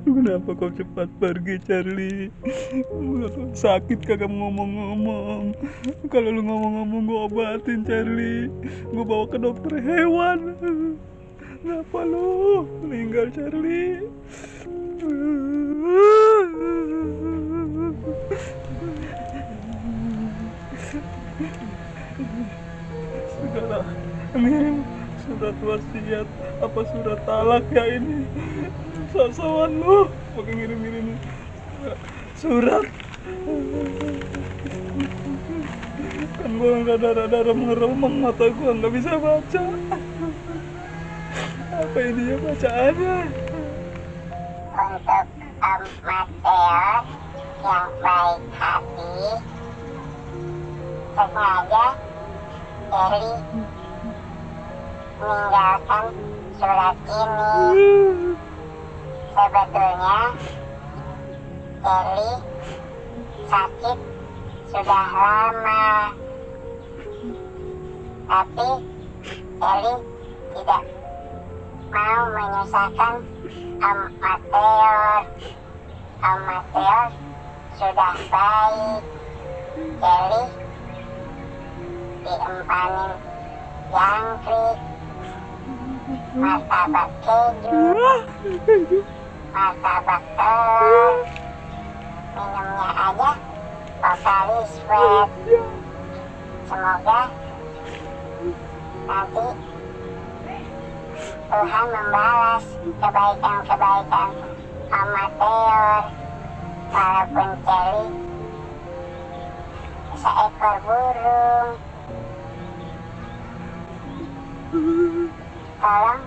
Kenapa kau cepat pergi, Charlie? Sakit kagak ngomong-ngomong. Kalau lu ngomong-ngomong gue obatin, Charlie. Gue bawa ke dokter hewan. Kenapa lu meninggal, Charlie? Sudahlah, ngirim surat wasiat apa surat talak ya ini? Sosokan lu pakai ngirim-ngirim surat. Kan gua nggak darah-darah meremang, mata gua nggak bisa baca. Apa ini ya bacaannya? Untuk Mateos yang baik hati, sengaja Eli meninggalkan surat ini. Sebetulnya Eli sakit sudah lama, tapi Eli tidak mau menyusahkan Om Mateos. Om Mateos sudah baik. Eli diempanin jangkrik, martabak keju, martabak telur, minumnya aja vokalis sweat. Semoga nanti Tuhan membalas kebaikan-kebaikan Om Mateos. Walaupun Celi seekor burung, tolong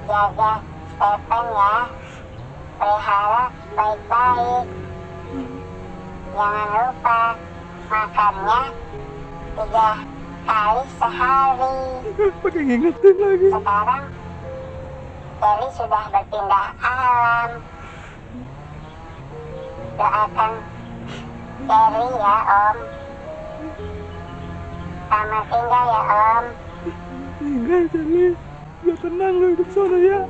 jaga Stephen ya, pelihara baik-baik. Jangan lupa makannya 3 kali sehari. Pakai ngingetin lagi. Sekarang Celi sudah berpindah alam. Doakan Celi ya Om. Selamat tinggal ya Om. Tinggal, Charlie. Biar tenang lu hidup sana ya.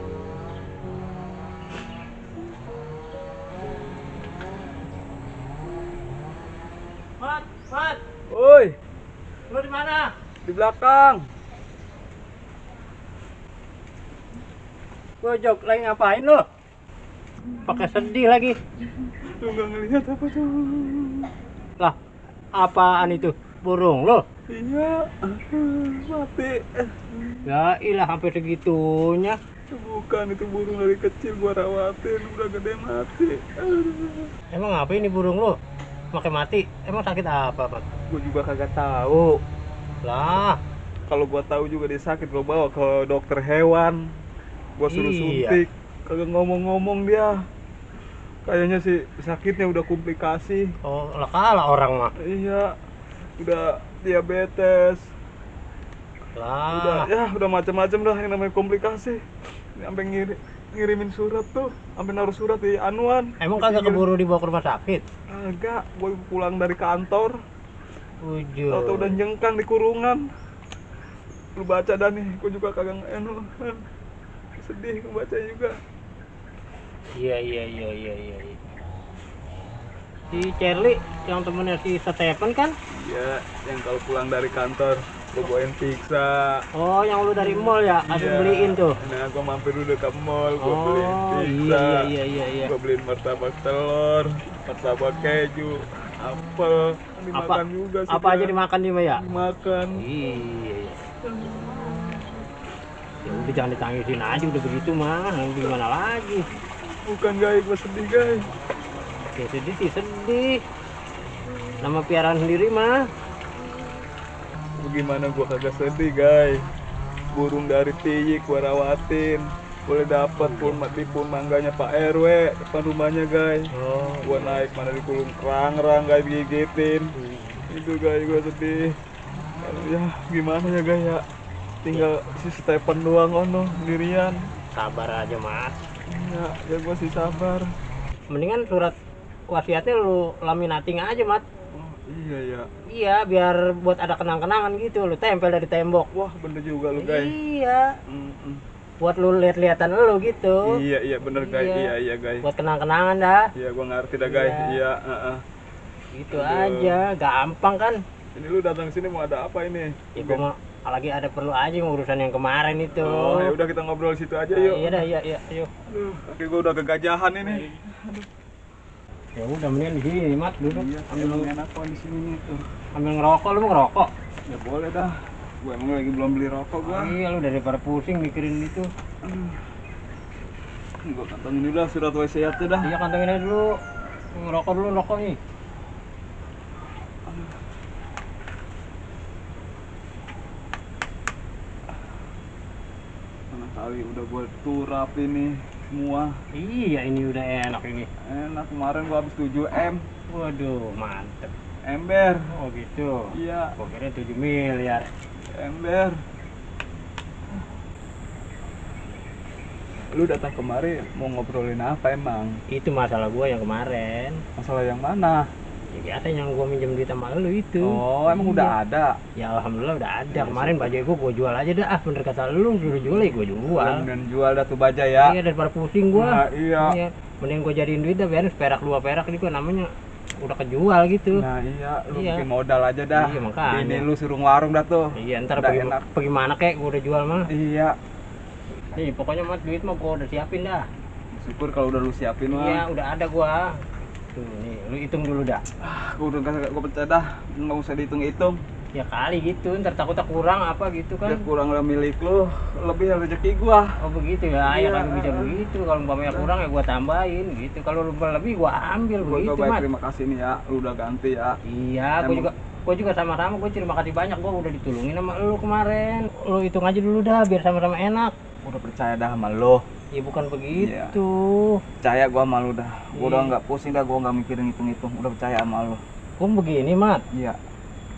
Mat, Oi, lu di mana? di belakang. Gojok lagi ngapain lu? Pakai sedih lagi. Lu nggak ngelihat apa tuh? Lah, apaan itu? Burung lu? Iya, mati. Ya ilah sampai segitunya. Bukan, itu burung dari kecil gua rawatin, udah gede mati. Emang apa ini burung lu? Makai mati. Emang sakit apa, Pak? Gua juga kagak tahu. Lah, Kalau gua tahu juga dia sakit, gua bawa ke dokter hewan. Gua suruh Iya. suntik, kagak ngomong-ngomong dia. Kayaknya sih sakitnya udah komplikasi. oh lah kalah orang mah. Iya, udah diabetes. Lah, Udah macam-macam dah yang namanya komplikasi. Sampai ngirimin surat tuh, sampai naruh surat di anuan. emang kagak keburu dibawa ke rumah sakit? Agak, gue pulang dari kantor, Ujur. tau udah jengkang di kurungan. Lu baca dah nih, gue juga kagak sedih ngebaca juga. Iya. Si Charlie yang temennya si Stephen kan? Iya, yang kalau pulang dari kantor gue bawain pizza. Oh, yang lu dari mall ya? Kasih Iya. beliin tuh. Nah, gue mampir dulu ke mall, gue beliin Oh, pizza. iya. Gue beliin martabak telur, martabak keju, apel. Dimakan juga sih. Apa aja dimakan dia mah ya? Dimakan. Iya. Ya udah jangan ditangisin aja udah begitu mah. Gimana lagi? Bukan guys, gue sedih guys. Ya sedih sih sedih. Nama piaraan sendiri mah. Bagaimana gue kagak sedih guys. Burung dari Tiyik gue rawatin. Boleh dapat pun mangganya Pak RW depan rumahnya guys. Oh, Gue naik mana di kulung kerang guys, gigitin. Itu guys, gue sedih. Ya gimana ya guys ya. Tinggal si Stephen doang ono sendirian. sabar aja mas. Ya gue sih sabar. Mendingan surat wasiatnya lu laminating aja mat. Oh, iya ya. Iya biar buat ada kenang-kenangan gitu lu tempel dari tembok. Wah bener juga lu guys. Iya. buat lu lihat-lihatan lu gitu. Iya bener guys. Iya. Iya guys. Buat kenang-kenangan dah. Iya gua ngerti dah guys. Iya. Iya. Gitu Aduh. aja, gampang kan. Ini lu datang sini mau ada apa ini? Ya gua mau lagi ada perlu aja ngurusan yang kemarin itu. Oh ya udah kita ngobrol di situ aja Ah, yuk. iya dah, iya, yuk. Aduh, kaki gua udah kegajahan ini. Ya udah mendingan di sini, Mat, duduk. Iya, Ambil enak kok di sini nih tuh. ambil ngerokok, lu mau ngerokok? Ya boleh dah. Gua emang lagi belum beli rokok gua. Iya, lu daripada pusing mikirin itu. Gua kantongin dulu dah surat wasiat tuh dah. Iya, kantongin aja dulu. Ngerokok dulu, rokok nih. Mana kali udah gua turap ini semua. Iya, ini udah enak ini. Enak, kemarin gua habis 7 M. Waduh, mantep. Ember. Oh gitu. Iya, Gua kira 7 miliar. ember. Lu datang kemari mau ngobrolin apa emang? Itu masalah gua yang kemarin. Masalah yang mana? Ya biasa yang gua minjem duit sama lu itu. Oh, emang Iya. udah ada. Ya alhamdulillah udah ada. Ya, Kemarin syukur. baju gua jual aja dah. Ah, bener kata lu, suruh jual ya gua jual. Dan jual dah tuh baja ya. Iya, daripada pusing gua. Nah, iya. Iya. Mending gua jadiin duit dah, biarin perak 2 perak itu namanya udah kejual gitu. Nah iya, lu Iya. bikin modal aja dah. Iya, makanya. Ini lu suruh warung dah tuh. Iya, ntar Udah pergi, enak. pergi mana kek gua udah jual mah. Iya. Nih, pokoknya Mat duit mah gua udah siapin dah. Syukur kalau udah lu siapin mah. Iya, udah ada gua. Tuh, nih, lu hitung dulu dah. Gua udah gua percaya dah, nggak usah dihitung-hitung. Ya kali gitu, ntar takutnya kurang apa gitu Udah kan. kurang lah milik lu, lebih rezeki gua. Oh begitu ya, Iya. ya kan bisa begitu. Kalau umpamanya kurang ya gua tambahin gitu. Kalau lebih gua ambil Gua begitu, baik Mat. terima kasih nih ya, lu udah ganti ya. Iya, Emang- gua juga sama-sama. Gua terima kasih banyak. Gua udah ditulungin sama lu kemarin. Lu hitung aja dulu dah, biar sama-sama enak. Udah percaya dah sama lu. Ya bukan begitu. Percaya gua sama lu dah. Gua udah Iya. nggak pusing dah, gua nggak mikirin hitung-hitung. Udah percaya sama lu. Gua begini, Mat. Iya.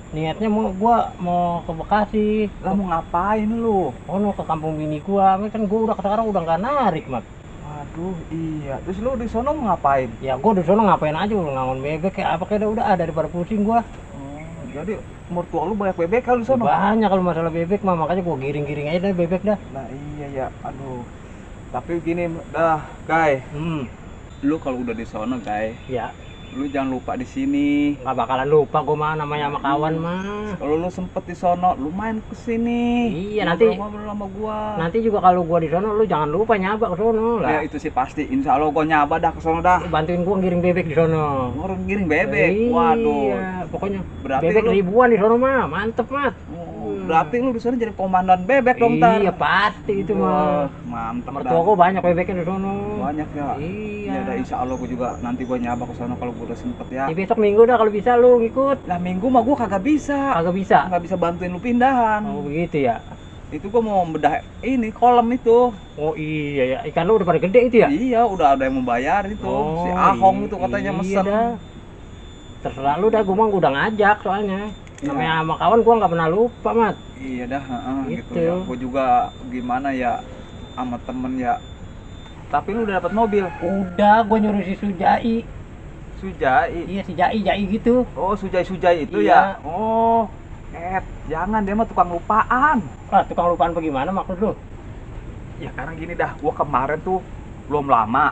Niatnya gua mau ke Bekasi. Lah mau ngapain lu? Oh, ke kampung bini gua. Kan gua udah sekarang udah nggak narik, Mat. Waduh, iya. Terus lu di sono mau ngapain? Ya gua di sono ngapain aja, udah ngangon bebek kayak apa kayak udah ada daripada pusing gua. Oh, jadi mertua lu banyak bebek kalau di sono? Banyak kalau masalah bebek mah, makanya gua giring-giring aja dah bebek dah. Nah iya ya, aduh. Tapi gini dah, Guy. Lu kalau udah di sono, Guy, Ya, lu jangan lupa di sini. nggak bakalan lupa gua mah namanya sama kawan mah. Kalau lu sempet di sono, lu main ke sini. Iya, nanti- ngobrol sama gua. Nanti juga kalau gua di sono lu jangan lupa nyaba ke sono Ya lah. itu sih pasti. Insya Allah gua nyaba dah ke sono dah. Bantuin gua ngiring bebek di sono. Ngurung giring bebek. Waduh. Iya, pokoknya Berarti bebek lu- ribuan di sono mah, mantep Mat. Oh, berarti lu di sono jadi komandan bebek dong ntar. Iya pasti itu Wah, mah. mantap Mertua dah. gua banyak bebeknya di sono. Banyak ya. Iya. Ya udah insya Allah gua juga nanti gua nyaba ke sono kalau gua udah sempet ya. Ya, besok minggu dah kalau bisa lu ngikut. Lah minggu mah gua kagak bisa. Kagak bisa. Nggak bisa bantuin lu pindahan. Oh begitu ya. Itu gua mau bedah ini kolam itu. Oh iya ya, ikan lu udah pada gede itu ya? Iya, udah ada yang membayar itu. Oh, Si Ahong itu katanya iya mesen. dah. Terserah lu dah, gua mah udah ngajak soalnya. Iya. Namanya sama kawan gua nggak pernah lupa, Mat. Iya dah, gitu Gitu. ya. Gua juga gimana ya sama temen ya. Tapi lu udah dapat mobil. Udah, gua nyuruh si Sujai. Sujai. Iya, si Jai itu. Oh, Sujai itu Iya. ya. Oh. Jangan dia mah tukang lupaan. Ah, tukang lupaan bagaimana maksud lu? Ya karena gini dah, gua kemarin tuh belum lama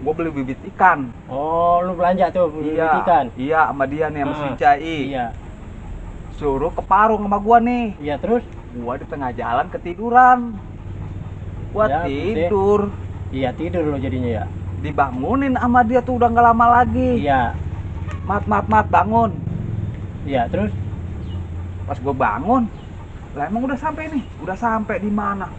gua beli bibit ikan. Oh, lu belanja tuh beli Iya. ikan. Iya, sama dia nih sama Ah, Sujai. Iya. Suruh ke Parung sama gua nih. Iya, terus? Gua di tengah jalan ketiduran. Gua Ya, tidur. Iya, tidur lo jadinya ya. Dibangunin sama dia tuh udah nggak lama lagi. Iya. Mat, bangun. Iya, terus? Pas gua bangun, lah emang udah sampai nih. Udah sampai di mana?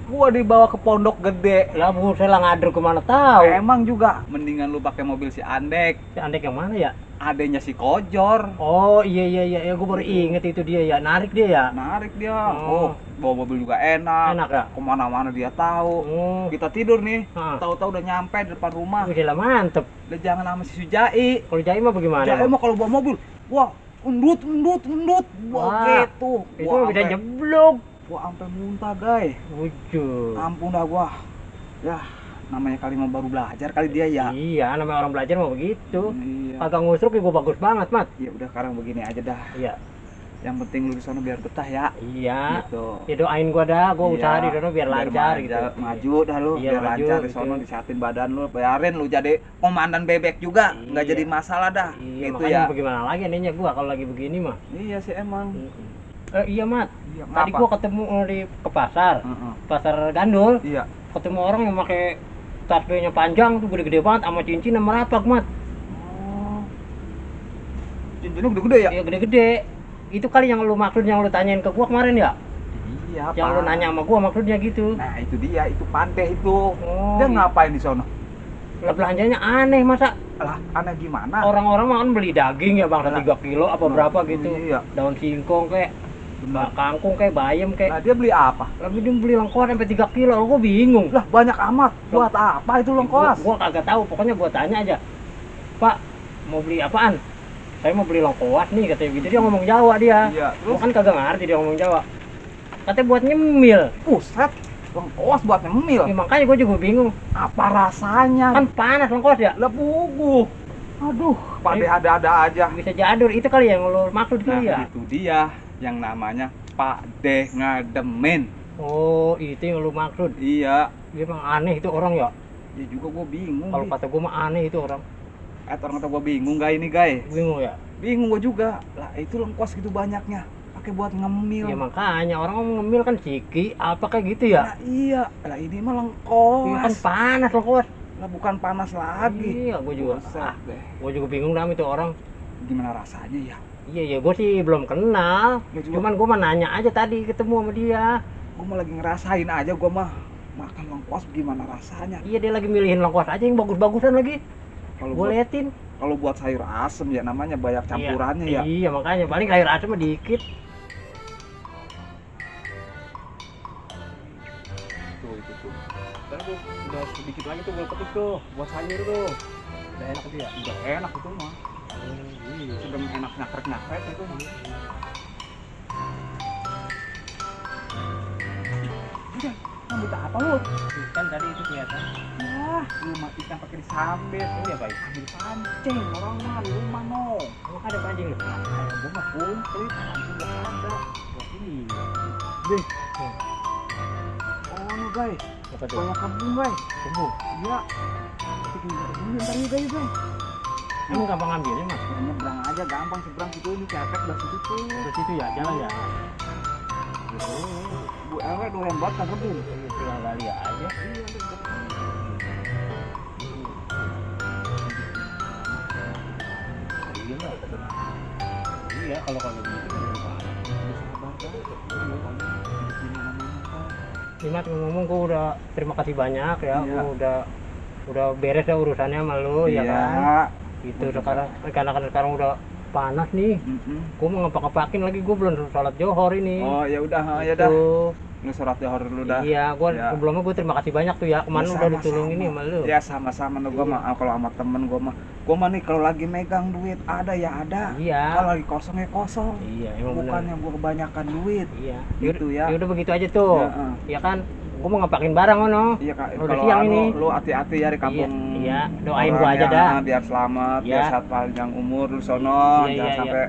Gua dibawa ke Pondok Gede. Lah, buset lah ngader kemana tahu. Emang juga mendingan lu pakai mobil si Andek, Si Andek yang mana ya? adenya si Kojor. Oh, iya, ya gua baru inget itu dia ya. Narik dia ya. Narik dia. Oh. Bawa mobil juga enak. Enak ya? Kemana-mana dia tahu. Oh. Kita tidur nih, Ah. tahu-tahu udah nyampe di depan rumah. Wih, lah mantep. Udah jangan sama si Sujai. Kalau Jai mah bagaimana? Sujai mah kalau bawa mobil, wah, undut. Wah, Wah, gitu. Itu Gua bisa ampe- jeblok. Gua sampai muntah, guys. Wujud. Ampun dah gua. Ya, namanya kali mau baru belajar kali dia ya. Iya, namanya orang belajar mah begitu. Iya. Kagak ngusruk ya gua bagus banget, Mat. Ya udah sekarang begini aja dah. Iya. Yang penting lu di sana biar betah ya. Iya. Gitu. Ya doain gua dah, gua Iya, usaha di sana biar lancar gitu. Maju dah lu, Iya, biar maju, lancar di gitu. sono, disatin badan lu, bayarin lu jadi komandan bebek juga, nggak Iya. jadi masalah dah. Iya, Gitu makanya ya. bagaimana lagi ininya gua kalau lagi begini mah. Iya sih emang. Iya, Mat. Iya, Tadi ngapa? gua ketemu ke pasar. Heeh. Pasar Gandul. Iya. Ketemu orang yang pakai tasnya panjang tuh gede-gede banget sama cincin sama rapak, Mat. Oh. Cincinnya gede-gede ya? Iya, gede-gede. Itu kali yang lu maksud yang lu tanyain ke gua kemarin ya? Iya, Yang lu Pak. nanya sama gua maksudnya gitu. Nah, itu dia, itu Pante itu. Oh, Dia iya. ngapain di sono? Lah belanjanya aneh masa Lah, aneh gimana? orang-orang makan beli daging ya bang, Lah. 3 kilo apa berapa gitu. Iya. Daun singkong kayak Benar. kangkung kayak bayam Nah, kayak. dia beli apa? Tapi dia beli lengkuas sampai 3 kilo, gua bingung. Lah, banyak amat. Buat apa itu lengkuas? Gua kagak tahu, pokoknya gua tanya aja. Pak, mau beli apaan? Saya mau beli lengkuas nih katanya gitu. Dia ngomong Jawa dia. Iya, Gua terus kan kagak ngerti dia ngomong Jawa. Katanya buat nyemil. puset. Lengkuas buat nyemil. Ya, makanya gua juga bingung. Apa rasanya? Kan panas lengkuas ya. Lah bugu. Aduh, Pade ada-ada aja. Bisa jadur itu kali yang lu maksud Nah, kali ya. itu dia yang namanya Pade ngademen. Oh, itu yang lu maksud. Iya, Dia emang aneh itu orang ya. dia juga gua bingung. Kalau kata gua mah aneh itu orang. Orang kata gua bingung gak ini, guys? Bingung ya. Bingung gua juga. Lah, itu lengkuas gitu banyaknya. Pakai buat ngemil. Ya makanya orang ngomong ngemil kan ciki apa kayak gitu ya. Nah, iya. Lah, ini mah Iya kan lengkuas. panas lengkuas. Lah, bukan panas lagi. Iya, gua juga. Buset deh. Gua juga bingung dah itu orang. Gimana rasanya ya? Iya ya, gua sih belum kenal. Gua juga. Cuman gua mah nanya aja tadi ketemu sama dia. Gua mah lagi ngerasain aja gua mah makan lengkuas gimana rasanya. Iya, dia lagi milihin lengkuas aja yang bagus-bagusan lagi. Kalau Gua buat, liatin. kalau buat sayur asem ya namanya banyak campurannya Iya. ya. Iya, makanya paling sayur asem mah dikit. Tuh itu tuh. Ntar gua udah sedikit lagi tuh gua petik tuh buat sayur tuh. Udah enak dia. Udah enak itu mah. Iya. Sudah enak nyakrek itu mah. Udah, mau minta apa lu? Kan tadi itu kelihatan. Wah, lu mah ikan pakai disambit. Iya, Pak. Ambil pancing orang mah di rumah no. Emang ada pancing lu? Kayak gua mah komplit, pancing gak ada. Iya. Deh. Oh, nu guys. Apa tuh? Banyak kembung guys. Tumbuh. Iya. Tapi nggak kembung ntar nih guys. Emang gampang ngambilnya, Mas? Ya, nyebrang aja gampang seberang situ ini cepet dari situ tuh. Terus itu ya, jalan ya. Bu Ewe doyan banget kan kembung. Tinggal kali aja. Iya, iya kalau gitu. Mat ngomong gua udah terima kasih banyak ya, Iya. gua udah beres ya urusannya sama lu ya kan. Itu sekarang karena sekarang udah panas nih. Gua mau ngepak-ngepakin lagi, gua belum sholat johor ini. Oh ya udah, ya dah. Tuh. Lu surat johor dulu dah. Iya, gua Ya. sebelumnya gua terima kasih banyak tuh ya. Kemana Ya, udah sama-sama. ditolongin nih sama lu. Ya sama-sama no gua mah kalau sama temen gua mah nih kalau lagi megang duit ada ya ada. Iya. Kalau lagi kosong ya kosong. Iya, emang benar. Bukannya gua kebanyakan duit. Iya. Gitu ya. Ya udah begitu aja tuh. Ya, Ya kan, gua mau ngepakin barang ono. Iya kak, Udah kalau siang anu, ini. lu hati-hati ya di kampung. Iya, doain orang gua aja ya, dah. biar selamat, Iya. biar sehat panjang umur lu sono, Iya, jangan iya, sampai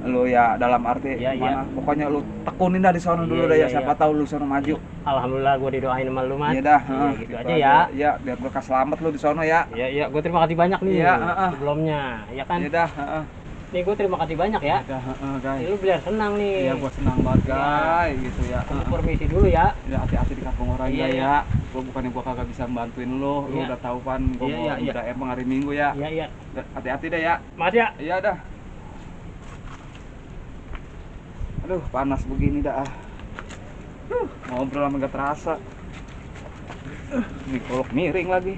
lu ya dalam arti Iya, gimana. Pokoknya lu tekunin dah di sono dulu Iya, dah ya, iya, siapa iya. tahu lu sono maju. Alhamdulillah gua didoain sama lu, Mas. Iya dah, Iya, gitu gitu aja ya. Iya, biar berkah selamat lu di sono ya. Iya, iya, gua terima kasih banyak nih. Iya, Sebelumnya, ya kan. Iya dah, heeh. Nih gua terima kasih banyak ya. Dah, guys. Lu biar senang nih. Iya, gua senang banget, Iya. guys, gitu ya. Gua permisi dulu ya. Ya hati-hati di kampung orang Iya, ya. iya. Gua bukannya gua kagak bisa bantuin lu, lu Iya. udah tahu kan gua Iya, mau iya, iya. udah emang hari Minggu ya. Iya, iya. Hati-hati deh ya. Mas ya. Iya dah. Aduh, panas begini dah. Ngobrol sama gak terasa. Ini kolok miring lagi.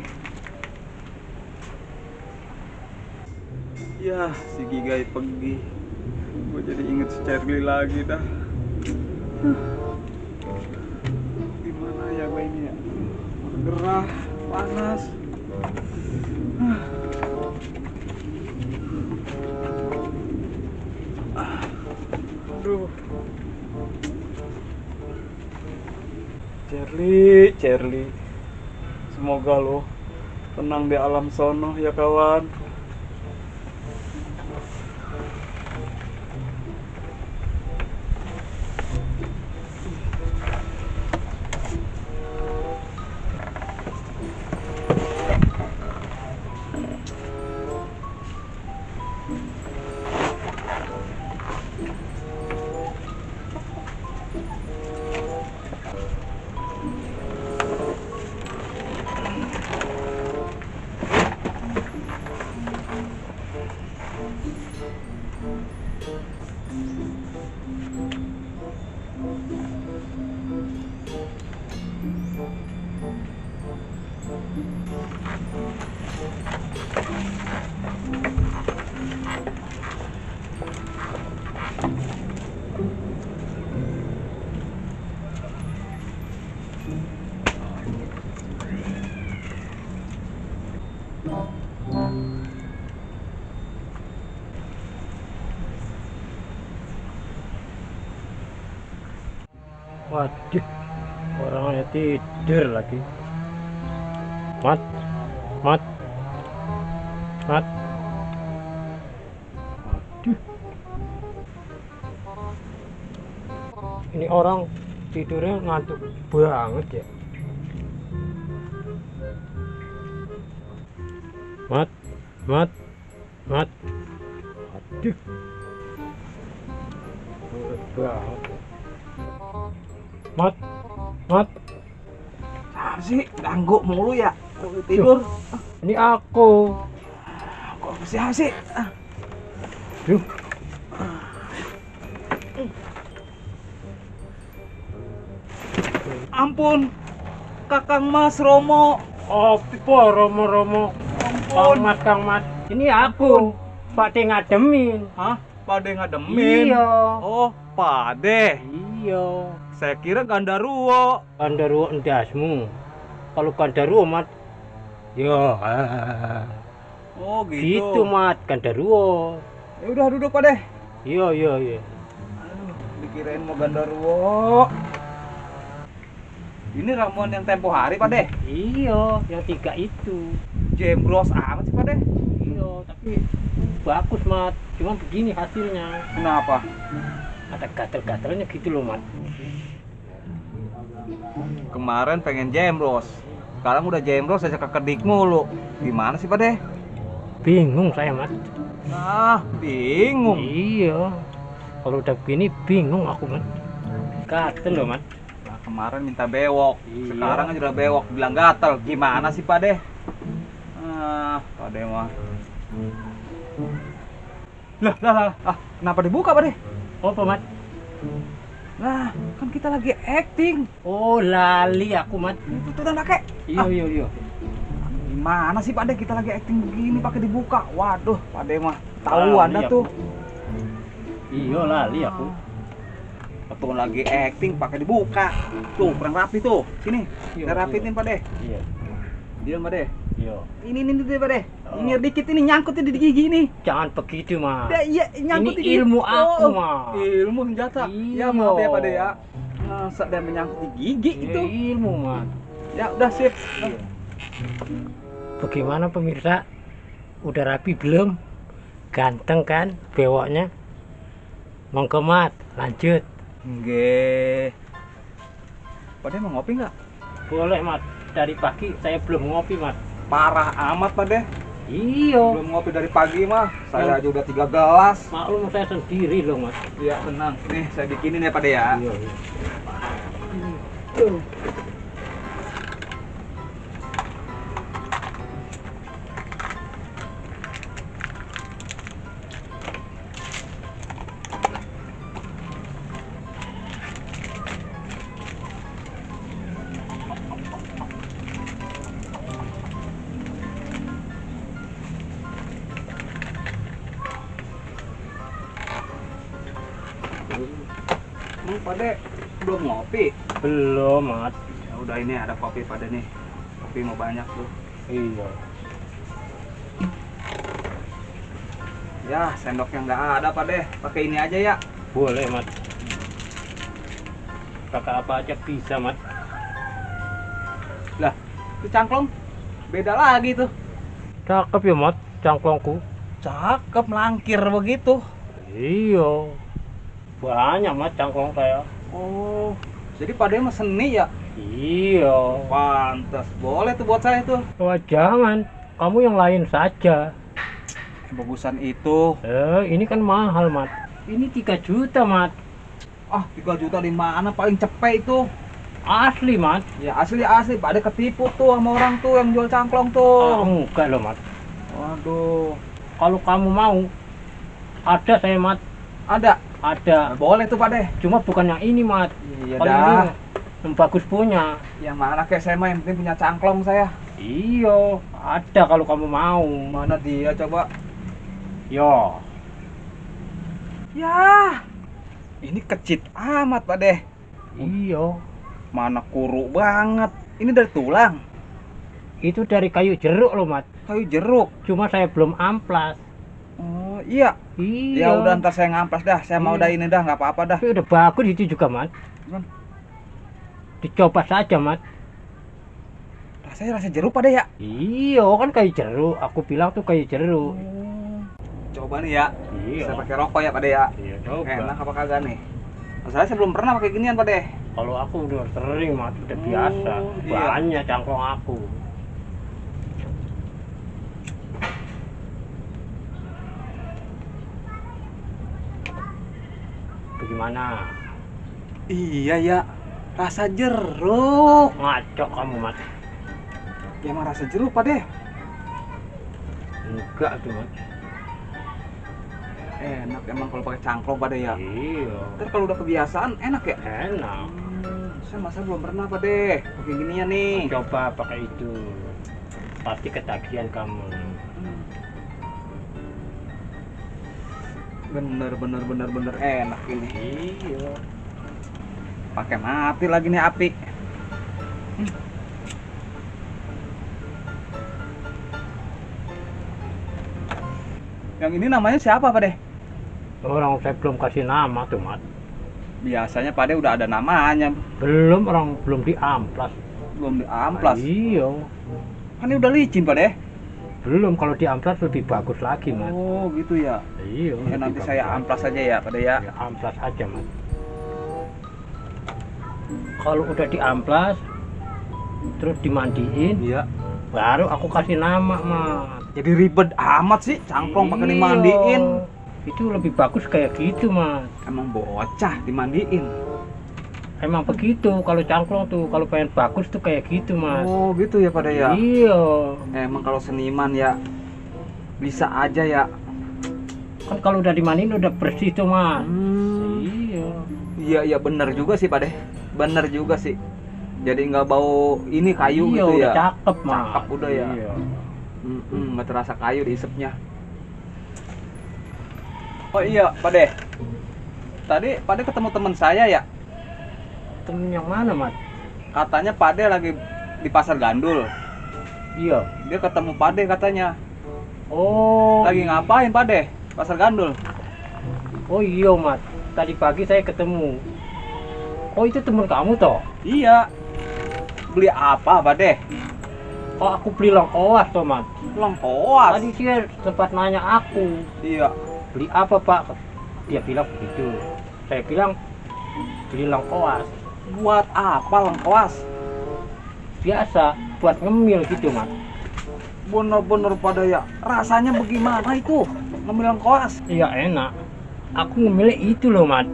Ya, si Gigai pergi. Gue jadi inget si Charlie lagi dah. Gimana ya gue ini ya? Gerah, panas. Aduh. Charlie. Semoga lo tenang di alam sono ya kawan. Waduh, orangnya tidur lagi. Mat, mat, mat. Waduh. Ini orang tidurnya ngantuk banget ya. Mat, mat, mat. Aduh, banget. Mat, mat. Apa sih? Ganggu mulu ya. Tidur. Ini aku. Kok sih? Duh. Ampun, Kakang Mas Romo. Apa Romo-Romo? Kang Mas. Ini aku. Pak De ngademin. Hah? Pade ngademin? Iya. Oh, Pade. Iya. Saya kira Gandaruwo. Gandaruwo endasmu. Kalau Gandaruwo mat, yo. Oh, Gitu mat, Gandaruwo. Ya udah duduk, Pade. Iya. Aduh, dikirain mau Gandaruwo. Ini ramuan yang tempo hari, Pade. Iya, yang 3 itu. Jembros amat sih, Pade. Iya, tapi bagus mat. Cuma begini hasilnya. Kenapa? Ada gatel-gatelnya gitu loh mat. Kemarin pengen jembros. Sekarang udah jembros aja kekedik mulu. Gimana sih, Pade? Bingung saya mat. Ah, bingung. Iya. Kalau udah begini bingung aku mat. Gatel loh mat. Nah, kemarin minta bewok. Iya. Sekarang aja udah bewok, bilang gatel. Gimana sih, Pade? Ah, Pade mah. Lah. Ah, kenapa dibuka, Pade? Apa mat? Nah, kan kita lagi acting. Oh lali aku mat. Itu tuh dan pakai. Iya. Gimana sih, Pade? Kita lagi acting begini pakai dibuka. Waduh, Pade mah tahu Anda Lali tuh. Iya lali aku. Waktu lagi acting pakai dibuka. Tuh, kurang rapi tuh. Sini. Iya, Kita rapitin, Pade. Iya. Diam, Pade. Iya. Ini deh, Pade. Oh. Nyengir dikit ini nyangkut di gigi nih. Jangan begitu mat. Ya, iya, nyangkut Ini di gigi. ilmu aku, Oh, Mas. Ilmu senjata. Iya. Ya, maaf ya, Pade ya. Masa dia menyangkut di gigi Ini itu. ilmu mat. Ya, udah sip. Iya. Bagaimana pemirsa? Udah rapi belum? Ganteng kan bewoknya? Monggo mat, lanjut. Nggih. Pade mau ngopi nggak? Boleh mat. Dari pagi saya belum ngopi mat. Parah amat, Pade. Iya. Belum ngopi dari pagi mah. Saya aja udah 3 gelas. Maklum saya sendiri loh mat. Iya, tenang. Nih, saya bikinin ya, Pade ya. Iya. Emang Pade belum ngopi? Belum mat. Ya udah, ini ada kopi Pade nih. Kopi mau banyak tuh. Iya. Ya, sendoknya nggak ada, Pade. Pakai ini aja ya. Boleh mat. Pakai apa aja bisa mat. Lah, itu cangklong beda lagi tuh. Cakep ya mat cangklongku. Cakep, melangkir begitu. Iya. Banyak mat cangklong saya. Oh, jadi Pade mah seni ya? Iya. Pantas, boleh tuh buat saya tuh. Wah jangan, kamu yang lain saja. Bagusan itu. Ini kan mahal mat. Ini 3 juta mat. Ah, 3 juta di mana? Paling cepet itu. Asli mat. Ya asli, Pade ketipu tuh sama orang tuh yang jual cangklong Oh, tuh. enggak loh mat. Waduh, Kalau kamu mau, ada saya mat. ada. Ada. Boleh tuh, Pade. Cuma bukan yang ini mat. Iya Kalau dah. ini yang bagus punya. Yang mana kayak saya mah, yang penting punya cangklong saya. Iya, ada kalau kamu mau. Mana dia coba? Yo. Ya, ini kecit amat, Pade. Iya. Mana kuru banget. Ini dari tulang. Itu dari kayu jeruk loh mat. Kayu jeruk. Cuma saya belum amplas. Oh iya. Iya. Ya udah, ntar saya ngamplas dah. Saya mau Iya. dah ini dah, nggak apa-apa dah. Tapi udah bagus itu juga mat. Dicoba saja, Mat. Rasanya rasa jeruk Pak De ya? Iya, kan kayak jeruk. Aku bilang tuh kayak jeruk. Coba nih ya. Iya. Saya pakai rokok ya Pak De ya. Iya, coba. Enak apa kagak nih? Masalahnya saya belum pernah pakai ginian Pak De. Kalau aku udah sering, Mat, udah biasa. iya. Banyak cangkong aku. Bagaimana? Iya ya. Rasa jeruk. Ngaco kamu, Mat. Ya emang rasa jeruk Pak De. Enggak tuh, Mat. Enak emang kalau pakai cangklong Pak De ya. Iya. Ntar kalau udah kebiasaan enak ya. Enak. Saya masa belum pernah Pak De pakai ginian nih. Coba pakai itu. Pasti ketagihan kamu. Bener enak ini. Iya. Pakai mati lagi nih api. Yang ini namanya siapa Pak De? Orang saya belum kasih nama tuh, Mat. Biasanya Pak De udah ada namanya. Belum diamplas. Belum diamplas. Iya. Kan ini udah licin Pak De. Belum, kalau diamplas lebih bagus lagi, Mat. Oh gitu ya. Iya. Ya nanti lebih saya bagus. amplas aja ya Pak De ya. Ya, amplas aja, Mat. Kalau udah diamplas, terus dimandiin, Iya. baru aku kasih nama, Mat. Jadi ribet amat sih cangklong pakai Iya. dimandiin. Itu lebih bagus kayak gitu, Mat. Emang bocah dimandiin. Emang begitu, kalau cangklong tuh, kalau pengen bagus tuh kayak gitu, Mas. Oh gitu ya Pak De ya. Iya. Emang kalau seniman ya bisa aja ya. Kan kalau udah dimandiin udah bersih tuh, Mas. Hmm. Iya. Iya iya bener juga sih Pak De. Bener juga sih. Jadi nggak bau ini kayu Iya, gitu udah ya. cakep, Mas. Cakep udah ya. Iya. Nggak terasa kayu diisepnya. Oh iya Pak De. Tadi Pak De ketemu teman saya ya. Temen yang mana, Mas? Katanya Pak De lagi di pasar Gandul. Iya. Dia ketemu Pak De katanya. Oh. Lagi ngapain Pak De? Pasar Gandul. Oh iya, Mas. Tadi pagi saya ketemu. Oh, itu temen kamu toh? Iya. Beli apa Pak De? Oh, aku beli lengkoas toh, Mas. Lengkoas. Tadi dia sempat nanya aku, Iya. beli apa, Pak? Dia bilang begitu. Saya bilang beli lengkoas. Buat apa lengkoas? Biasa buat ngemil gitu, Mas. Bener-bener pada ya. Rasanya bagaimana itu? Ngemil lengkoas. Iya, enak. Aku ngemilnya itu loh, Mas.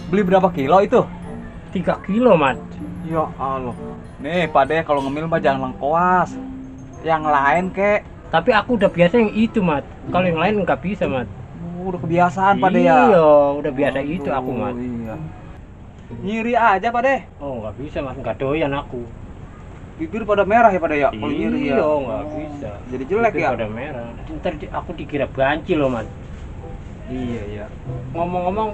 Beli berapa kilo itu? 3 kilo, Mas. Ya Allah. Nih Pak De kalau ngemil mah jangan lengkoas. Yang lain kek. Tapi aku udah biasa yang itu, Mas. Kalau yang lain nggak bisa, Mas. Udah kebiasaan Pak De ya. Iya, udah biasa itu aku, Mas. Iya. Nyiri aja Pak De. Oh, nggak bisa, Mas. Nggak doyan aku. Bibir pada merah ya Pak De ya. Kalau nyiri ya. Iya, nggak bisa. Jadi jelek Bibir ya. pada merah. Ntar aku dikira banci loh, Mas. Iya iya. Ngomong-ngomong,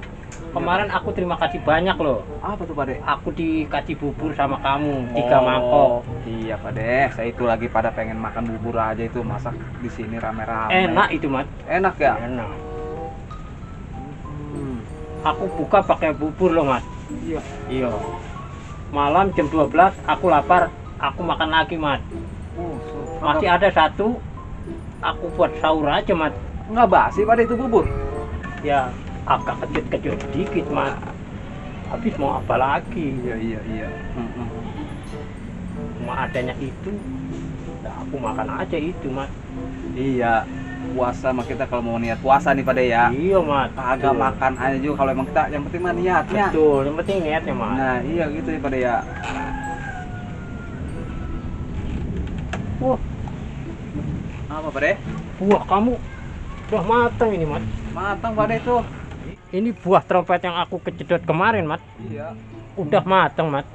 kemarin aku terima kasih banyak loh. Apa tuh Pak De? Aku dikasih bubur sama kamu 3 mangkok. Iya Pak De. Saya itu lagi pada pengen makan bubur aja itu, masak di sini rame-rame. Enak itu, Mas. Enak ya. Enak. Hmm. Aku buka pakai bubur loh, Mas. Iya. Iya. Malam jam 12 aku lapar, aku makan lagi, Mas. Oh, Masih ada satu, aku buat sahur aja, Mas. nggak basi Pak De itu bubur. Ya agak kejut-kejut sedikit, Mas. Habis mau apa lagi? Iya. Cuma adanya itu, ya aku makan aja itu, Mas. Iya. Puasa mah kita kalau mau niat puasa nih Pak De ya. Iya, Mas. Kagak Betul. makan aja juga kalau emang kita yang penting mah niatnya. Betul, yang penting niatnya, Mas. Nah iya gitu ya Pak De ya. Wah, Apa Pak De? buah kamu udah matang ini, Mas. Matang Pak De itu. Ini buah trompet yang aku kejedot kemarin, Mas. Iya. Udah matang, Mas.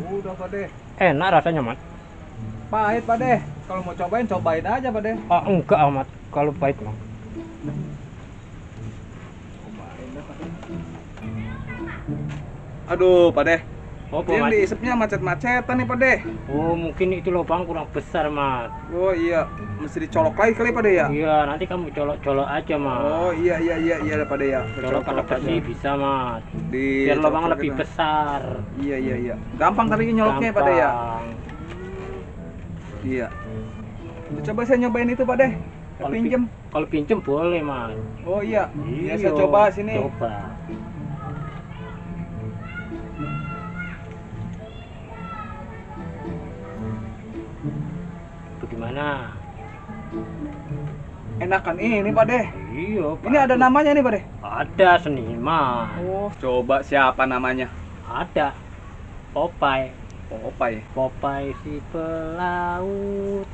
Udah Pak De. Enak rasanya, Mas. Pahit Pak De. Kalau mau cobain aja Pak De. Ah, enggak amat kalau pahit, Mas. Aduh Pak De. Oh, Yang macet. diisepnya macet-macetan nih Pade. Oh, mungkin itu lubang kurang besar, Mat. Oh iya, mesti dicolok lagi kali Pade ya. Iya, nanti kamu colok-colok aja, Mat. Oh iya Pade ya. Colok pakai besi bisa, Mat. Di Biar lubang colok-colok lebih gitu. besar. Iya. Gampang tapi nyoloknya ya Pade ya. Gampang. Iya. Coba saya nyobain itu Pade. Kalau Pinjem. Kalau pinjem boleh, Mat. Oh iya. Iya, saya Iya, coba sini. Coba. Bagaimana? Enakan ini Pade. Iya, Ini ada bagus. namanya nih Pade. Ada seniman. Oh, coba siapa namanya? Ada. Popeye. Popeye. Popeye si pelaut.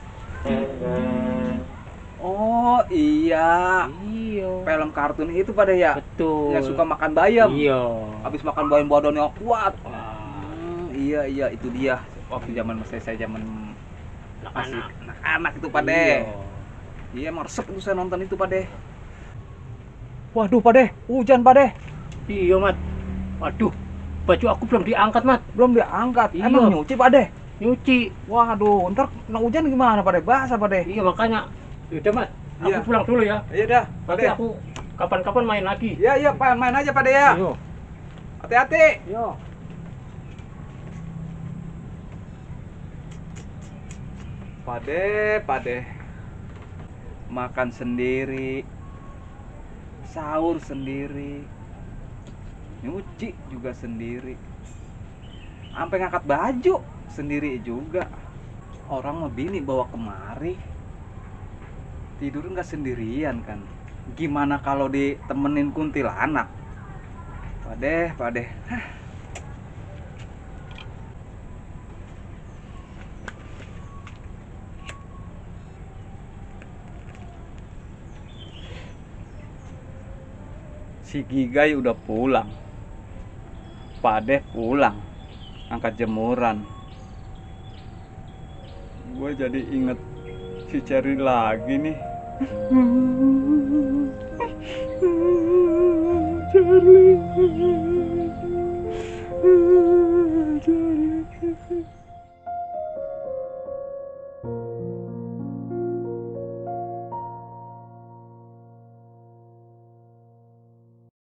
Oh iya. Iya. Film kartun itu Pade ya. Betul. Yang suka makan bayam. Iya. Habis makan bayam badannya kuat. Wah, Iya itu dia. Waktu zaman saya zaman masih anak-anak. anak-anak itu Pade. Iya. Iya, meresep itu saya nonton itu Pade. Waduh Pade, hujan Pade. Iya, Mat. Waduh, baju aku belum diangkat, Mat. Belum diangkat. Iya. Emang nyuci Pade? Nyuci. Waduh, ntar kena hujan gimana Pade? Basah Pade. Iya, makanya. Yaudah, Mat. Aku Iya. pulang dulu ya. Iya dah, Nanti Pade. aku kapan-kapan main lagi. Iya, main aja Pade ya. Ayo. Hati-hati. Yo. Pade. Makan sendiri. Sahur sendiri. Nyuci juga sendiri. Sampai ngangkat baju sendiri juga. Orang mah bini bawa kemari. Tidur nggak sendirian kan. Gimana kalau ditemenin kuntilanak? Pade. Hah. Si Gigai udah pulang. Pade pulang. Angkat jemuran. Gue jadi inget si Cherry lagi nih. Charlie.